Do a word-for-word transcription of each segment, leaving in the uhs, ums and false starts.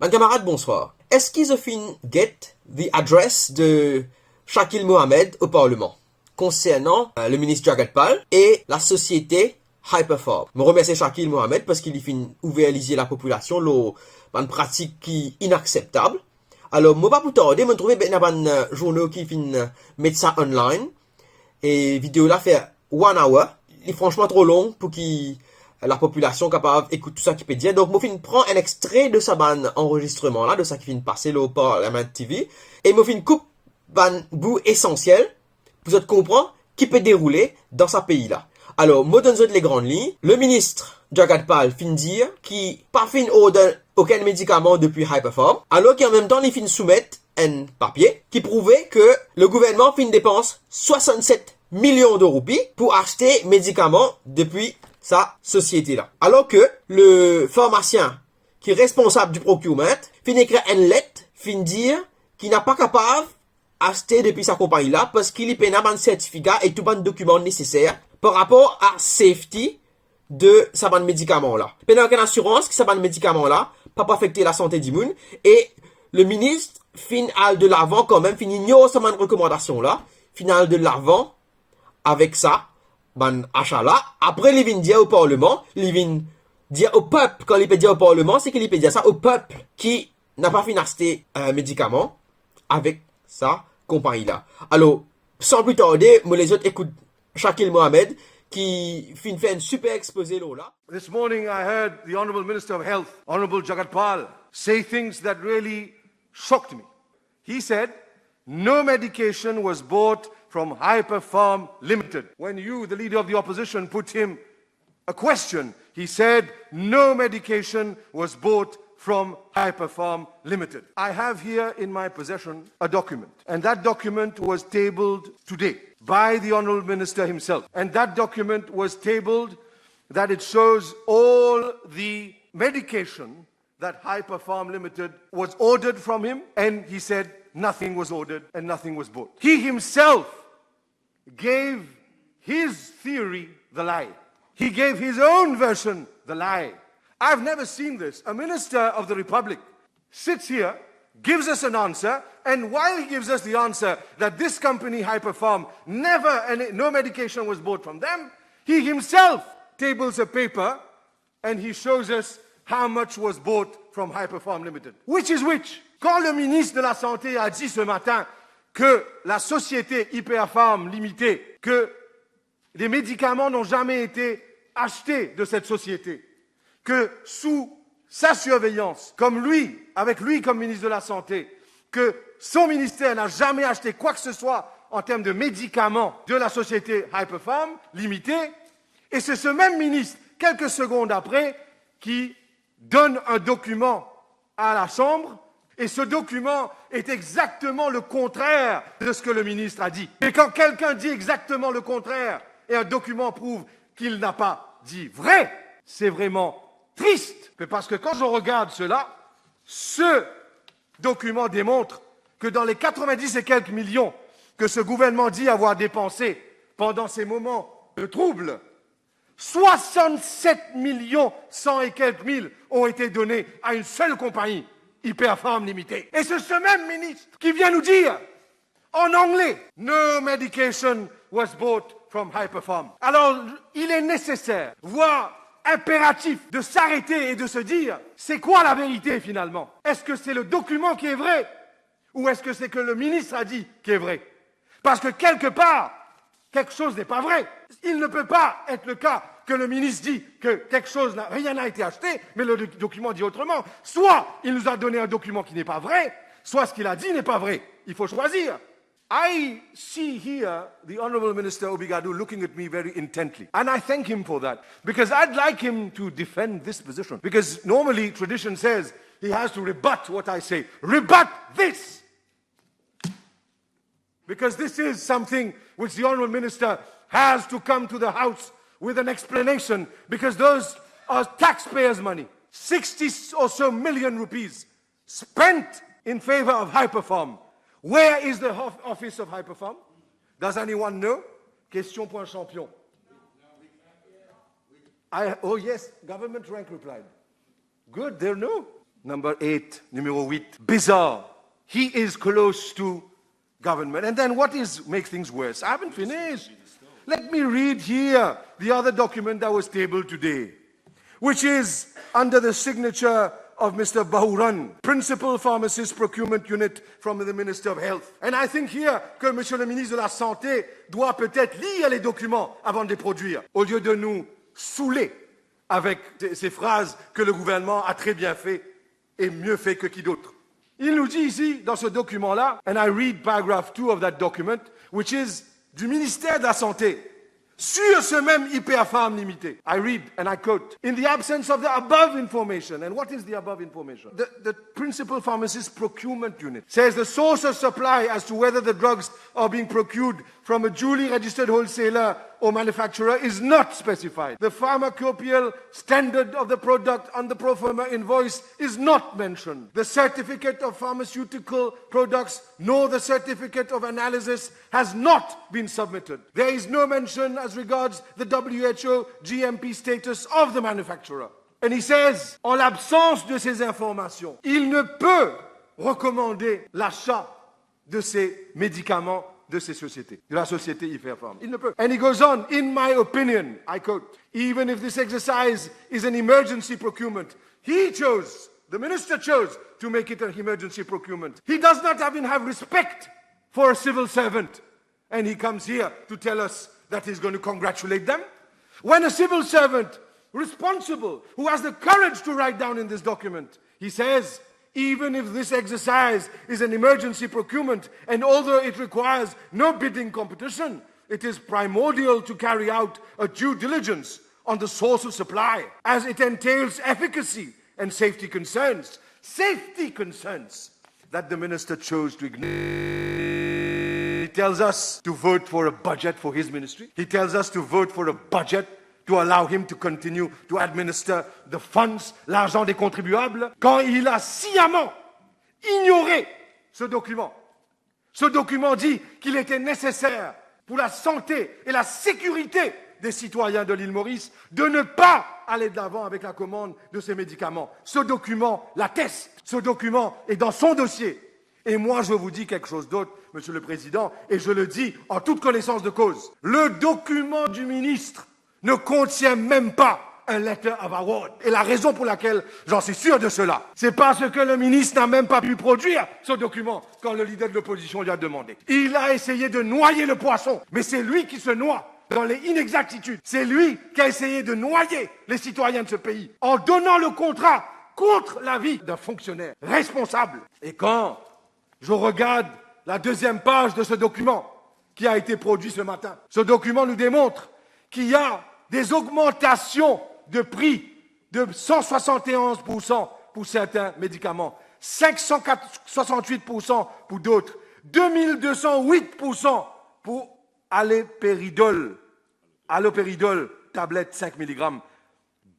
Bann kamarad, bonswar. Eski zot finn get the address de Shakil Mohammed o parleman konsernan, euh, le minis Jagat Pal e la sosiete Hyperfarm? Mo remersie Shakil Mohammed parski li finn ouver lizie lapopilasion lor bann pratik ki inakseptab. Alor, mo pa pou tarde, mo trouve ena bann, euh, zourno ki finn, euh, met sa online. E video la fer one hour. Li fransman tro long pou ki lapopilasion kapav ekout tou sa ki pe dir. Donk, mo finn pran enn extre de sa bann anrezistreman la, de sa ki finn pase lor Parliament T V. E mo finn koup bann bout esansiel pou zot konpran ki pe deroule dan sa pei la. Alor, mo donn zot le grann lign. Le minis Jagat Pal finn dir ki pa finn order okenn medikaman depi Hyperfarm, alor ki an mem tan li finn soumet enn papie ki prouve ke le gouvernman finn depans swasannset milion de roupi pou aste medikaman depi sa sosiete la. Alor ke le farmasien ki responsab di procurement finn ekrir enn let, finn dir ki napa kapav aste depi sa konpagni la, parski li pena bann sertifika e tou bann dokiman neseser par rapor a safety de sa bann medikaman la. Pena okenn asirans ki sa bann medikaman la pa pou afekte lasante dimoun, e le minis finn al de lavan kanmem, finn ignor sa bann rekomandasion la, finn al de lavan avek sa bann asa la. Apre li vinn dir o parleman, li vinn dir o pep, kan li pe dir o parleman, se ki li pe dir sa o pep ki napa finn aste, euh, medikaman avek sa konpagni la. Alor, san pli tarde, mo les zot ekout Shakil Mohammed ki finn fer enn siper expoze lor la. This morning I heard the Honourable Minister of Health, Honourable Jagat Pal, say things that really shocked me. He said, "No medication was bought from Hyperfarm Limited." When you, the leader of the opposition, put him a question, he said, "No medication was bought from Hyperfarm Limited." I have here in my possession a document, and that document was tabled today by the Honourable Minister himself. And that document was tabled that it shows all the medication that Hyperfarm Limited was ordered from him, and he said nothing was ordered and nothing was bought. He himself gave his theory the lie. He gave his own version the lie. I've never seen this. A minister of the Republic sits here, gives us an answer, and while he gives us the answer that this company, Hyperfarm, never, and no medication was bought from them, he himself tables a paper and he shows us how much was bought from Hyperfarm Limited. Which is which? Quand le ministre de la Santé a dit ce matin que la société Hyperfarm Limitée, que les médicaments n'ont jamais été achetés de cette société, que sous sa surveillance, comme lui, avec lui comme ministre de la Santé, que son ministère n'a jamais acheté quoi que ce soit en termes de médicaments de la société Hyperfarm Limitée, et c'est ce même ministre, quelques secondes après, qui donne un document à la Chambre, et ce document est exactement le contraire de ce que le ministre a dit. Et quand quelqu'un dit exactement le contraire et un document prouve qu'il n'a pas dit vrai, c'est vraiment triste. Mais parce que quand je regarde cela, ce document démontre que dans les quatre-vingt-dix et quelques millions que ce gouvernement dit avoir dépensés pendant ces moments de trouble, soixante-sept millions cent et quelques mille ont été donnés à une seule compagnie, Hyperfarm Limited. Et c'est ce même ministre qui vient nous dire, en anglais, "No medication was bought from Hyperfarm." Alors, il est nécessaire, voire impératif, de s'arrêter et de se dire, c'est quoi la vérité finalement ? Est-ce que c'est le document qui est vrai ou est-ce que c'est que le ministre a dit qui est vrai ? Parce que quelque part, quelque chose n'est pas vrai. Il ne peut pas être le cas que le ministre dit que quelque chose n'a, rien n'a été acheté, mais le doc-, document dit autrement. Soit il nous a donné un document qui n'est pas vrai, soit ce qu'il a dit n'est pas vrai. Il faut choisir. I see here the Honorable Minister Obigadu looking at me very intently, and I thank him for that, because I'd like him to defend this position, because normally tradition says he has to rebut what I say. Rebut this! Because this is something which the Honorable Minister has to come to the House with an explanation, because those are taxpayers' money, sixty or so million rupees spent in favor of Hyperfarm. Where is the ho-, office of Hyperfarm? Does anyone know? Question pour un champion. I, oh yes, government rank replied. Good, they know. Number eight, numéro eight, bizarre. He is close to government. And then what is makes things worse? I haven't finished. Let me read here the other document that was tabled today, which is under the signature of Mister Bahuran, Principal Pharmacist Procurement Unit from the Minister of Health. And I think here que Monsieur le Ministre de la Santé doit peut-être lire les documents avant de les produire, au lieu de nous saouler avec ces, ces phrases que le gouvernement a très bien fait et mieux fait que qui d'autre. Il nous dit ici, dans ce document-là, and I read paragraph two of that document, which is du ministère de la Santé, sur ce même Hyperpharm Limité. I read and I quote, "In the absence of the above information," and what is the above information? The, the Principal Pharmacist Procurement Unit says the source of supply as to whether the drugs are being procured from a duly registered wholesaler or manufacturer is not specified. The pharmacopoeial standard of the product on the pro forma invoice is not mentioned. The certificate of pharmaceutical products nor the certificate of analysis has not been submitted. There is no mention as regards the W H O G M P status of the manufacturer. And he says, en l'absence de ces informations, il ne peut recommander l'achat de ces médicaments de ces sociétés, de la société Hyperpharm. Il ne peut. And he goes on, "In my opinion," I quote, "even if this exercise is an emergency procurement, he chose, the minister chose to make it an emergency procurement. He does not even have respect for a civil servant. And he comes here to tell us that he's going to congratulate them. When a civil servant responsible, who has the courage to write down in this document, he says, even if this exercise is an emergency procurement and although it requires no bidding competition, it is primordial to carry out a due diligence on the source of supply, as it entails efficacy and safety concerns." Safety concerns that the minister chose to ignore. He tells us to vote for a budget for his ministry. He tells us to vote for a budget to allow him to continue to administer the funds, l'argent des contribuables, quand il a sciemment ignoré ce document. Ce document dit qu'il était nécessaire pour la santé et la sécurité des citoyens de l'île Maurice de ne pas aller de l'avant avec la commande de ces médicaments. Ce document l'atteste. Ce document est dans son dossier. Et moi, je vous dis quelque chose d'autre, Monsieur le Président, et je le dis en toute connaissance de cause. Le document du ministre ne contient même pas un letter of award. Et la raison pour laquelle j'en suis sûr de cela, c'est parce que le ministre n'a même pas pu produire ce document quand le leader de l'opposition lui a demandé. Il a essayé de noyer le poisson, mais c'est lui qui se noie dans les inexactitudes. C'est lui qui a essayé de noyer les citoyens de ce pays en donnant le contrat contre l'avis d'un fonctionnaire responsable. Et quand je regarde la deuxième page de ce document qui a été produit ce matin. Ce document nous démontre qu'il y a des augmentations de prix de cent soixante et onze pour cent pour certains médicaments, cinq cent soixante-huit pour cent pour d'autres, deux mille deux cent huit pour cent pour alopéridol, alopéridol, tablette cinq milligrammes,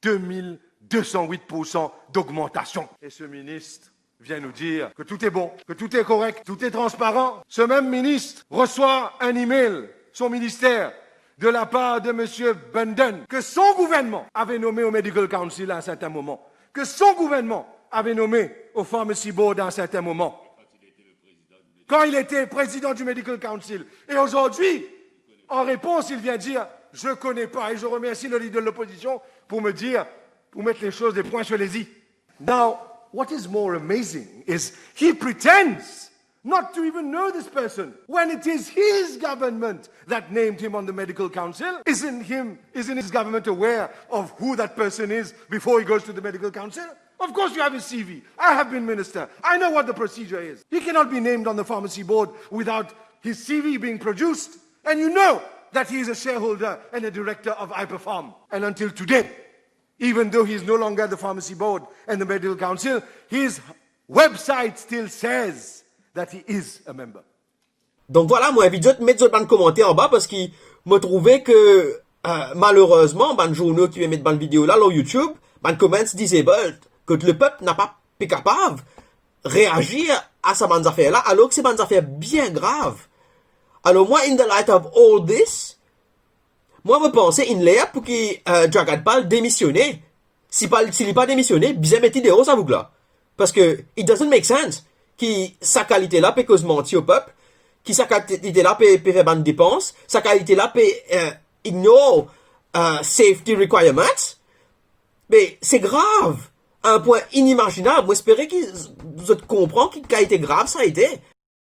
deux mille deux cent huit pour cent d'augmentation. Et ce ministre vient nous dire que tout est bon, que tout est correct, tout est transparent. Ce même ministre reçoit un email, son ministère, de la part de Monsieur Bunden, que son gouvernement avait nommé au Medical Council à un certain moment, que son gouvernement avait nommé au Pharmacy Board à un certain moment, quand il était président du Medical Council. Et aujourd'hui, en réponse, il vient dire, je connais pas. Et je remercie le leader de l'opposition pour me dire, pour mettre les choses, des points sur les i. Now, what is more amazing is he pretends not to even know this person when it is his government that named him on the Medical Council. Isn't him, isn't his government aware of who that person is before he goes to the Medical Council? Of course you have his C V. I have been minister. I know what the procedure is. He cannot be named on the pharmacy board without his C V being produced. And you know that he is a shareholder and a director of Hyperpharm. And until today, even though he is no longer at the pharmacy board and the medical council, his website still says that he is a member. Donk vwala, mo invit zot met zot bann komanter anba parski mo trouve ke, euh, malerezman, bann zourno ki pe met bann video la lor YouTube, bann comments disabled, kot lepep napa pe kapav reazir a sa bann zafer la, alor ki se bann zafer bien grav. Alor mwa, in the light of all this, mwa mo panse inn ler pou ki, euh, Jagat Pal demisione. Si pa, si li pa demisione, bizin met li deor sa boug la. Parski it doesn't make sense ki sa kalite la pe koz manti o pep, ki sa kalite la pe, pe fer bann depans, sa kalite la pe, euh, ignore, euh, safety requirements. Me se grav, a enn pwin inimazinab. Mo espere ki z-, zot konpran ki kalite grav sa ete.